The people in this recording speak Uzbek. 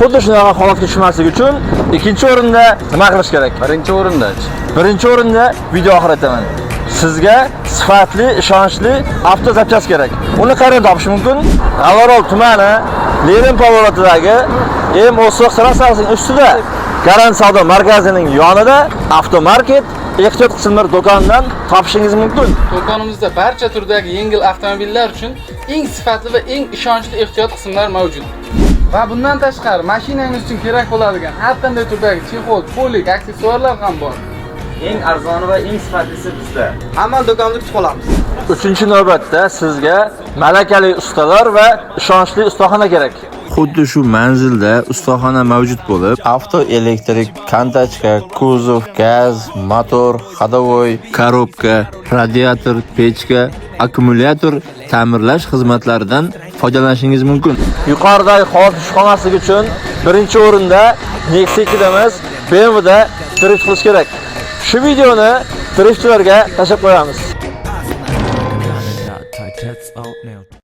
Xuddi shunaqa holatga tushmaslik uchun ikkinchi o'rinda nima qilish kerak? Birinchi o'rinda-chi? Birinchi o'rinda video oxirida aytaman. Sizga sifatli, ishonchli avto запчасть kerak. Uni qayerdan topish mumkin? G'alarol tumani Lenin поворот idagi M30 trassasining ustida Garant savdo markazining yonida avtomarket ehtiyot qismlar do'konidan topishingiz mumkin. Do'konimizda barcha turdagi yengil avtomobillar uchun eng sifatli va eng ishonchli ehtiyot qismlar mavjud. Va bundan tashqari mashinangiz uchun kerak bo'ladigan har qanday turdagi чехол, полик, aksessuarlar ham bor. Eng arzoni va eng sifatlisi bizda. Hamma do'konda kutib qolamiz. Uchinchi navbatda sizga malakali ustalar va ishonchli ustaxona kerak. Xuddi shu manzilda ustaxona mavjud bo'lib, avto elektrik, контачка, kuzov, gaz, motor, ходовой, коробка, radiator, pechka, akkumulyator ta'mirlash xizmatlaridan foydalanishingiz mumkin. Yuqoridagi holat tushib qolmasligi uchun birinchi o'rinda Nexia 2 emas, BMW da drift qilish kerak. Shu videoni driftchilarga tashlab qo'yamiz. Tight,